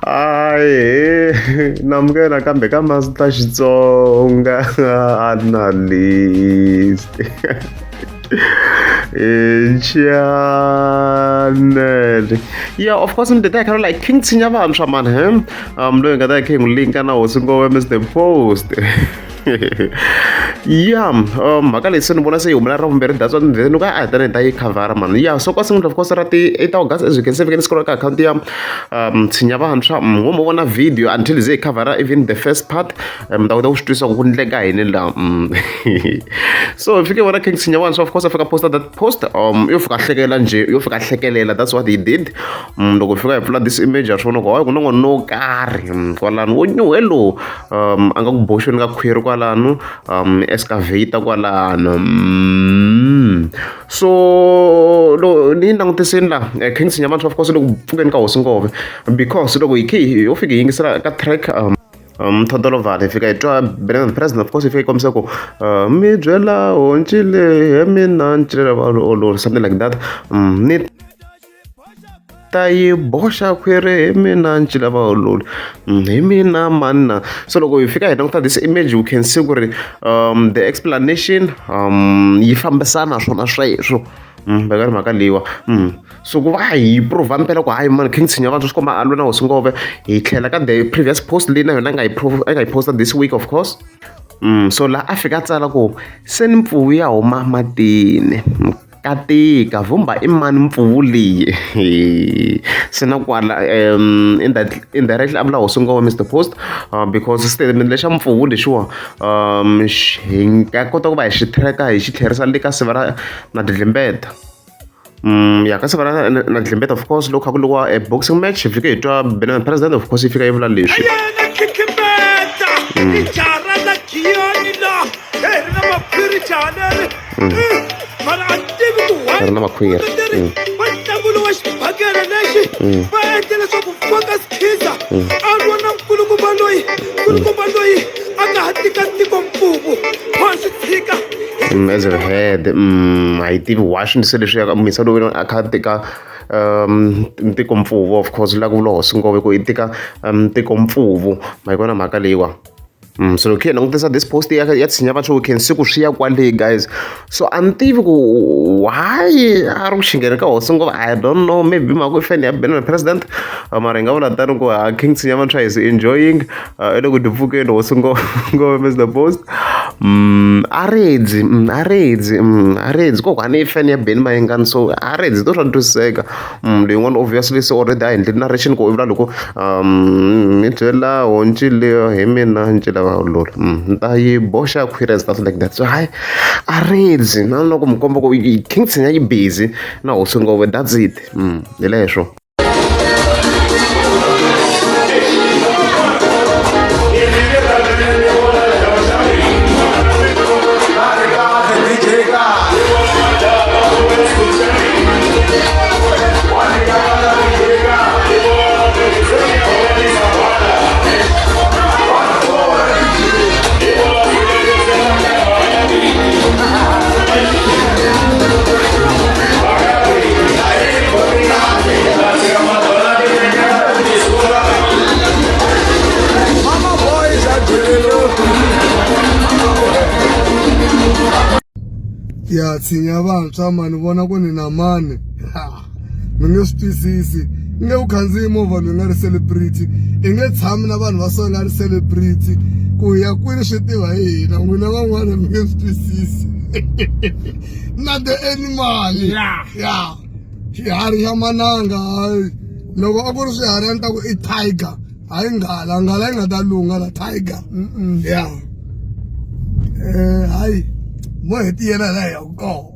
Ahee namukela kambe ka Master Xitsonga analyst channel yeah of course mi teta hi like king tshinya vantshwa man he loyi hi nga ta hi khe hi n'wi linka na hosi ngove Mr Post ya mhaka leyi se ni vona se yi humelela ra vumbirhi that's what ni ku a hi tani hi ta yi khavhara mani ya so kwasi of course ra ti-8 August as you can see fike ni scroll ka akhawunti ya tshinya vantshwa wo mo vona video until ze hi khavhara even the first part mi ta kota ku swi twisisa ku ku ndleka yini la so hi fike vona king tshinya vantshwa of course a fika posta that post yo fika hlekela njhe yo fika hlekelela that's what he did loko hi fika hi pfula this image ha swi vona ku hayi ku na n'wana wo karhi kwalano wo nyuhe lowu a nga ku boxeni ka khwiri kwalano excavator kwalano so loko ni yi langutisini la King Tshinya of course loko pfukeni ka hosi ngove because loko hi khe ho fika hi yingisela ka track Mthotolovhala hi fika hi twa president of course yi fika yi kombisa ku mi byela honci leyi he mina ni celela or something like that ni ta yi boxa khwiri hi mina ncila vaololi hi mina mani na so loko hi fika hi languta this image we can see ku ri the explanation yi fambisana swona sweswo mhaka mhaka leyiwa so ku va hi prove mpela ku hayi mani king tshinya vanhu swi komba a lwa na hosi ngove hi tlhela ka the previous post leyi na yona nga yi a nga yi posta this week of course so laha a fika a tsala ku se ni mpfuvu ya huma matini Ka tika vhumba i mani mpfuvu leyi se na kwala indirectly a vula hosi ngoma Mister Post because statement lexa mpfuvu lexiwa hi nga kota ku va hi xi track-a hi xi tlherisa le ka siva ra na dlembeta ya ka siva ra na dlembeta of course loko kha ku lwiwa e boxing match hi fike hi twa Benjamin President of course yi fika yi vula leswi. Ri na makhwiri va ntlangu lowa xibakela lexi va endle leswaku Focus Khiza a lwa na nkulukumba loyi nkulukumba loyi a nga ha tika tiko mpfuvu wa swi tshika As a head a yi tivi why swi ndlise leswiya misa loyi a kha a tika ntiko mpfuvu of course la ku vula hosi ngove ku i tika ntiko mpfuvu ma yi vona mhaka leyiwa. So loko hi langutisa this post ya ya tshinya va we can see ku swi ya kwale guys so a ni tivi ku why a ri ku xingeni ka hosi ngopfu i don't know maybe mhaka i fan ya Benjamin president mara hi nga vula tano ku king tshinya vantshwa is enjoying i le ku dipfukeni hosi ngopfu Mr Post a redzi a redzi a redzi kokwani i fan ya Benny Mayengani so a redzi to swa twisiseka Leyin'wana obviously se already a hi endlile narration ku i vula loko mi byela honci leyo hi mina ncila va lolo ni ta yi boxa khwiri and stuff like that so hayi a redzi na loko mi komba ku king tshinya yi busy na hosi ngove that's it hi leswo. Ya tshinya vantshwa mani vona ku ni na mani mi nge swi twisisi i nge u khandziyi movha loyi nga ri celebrity i nge tshami na vanhu va so nga ri celebrity ku ya kwini swi tiva hi hina n'wina van'wana mi nge swi twisisi na the animal ya xiharhi xa mananga hayi loko a ku ri swiharhi a ni ta ku i tiger hayi nghala nghala yi nga ta lunga la tiger ya hayi mo hi tiyela laha hi yaka kona.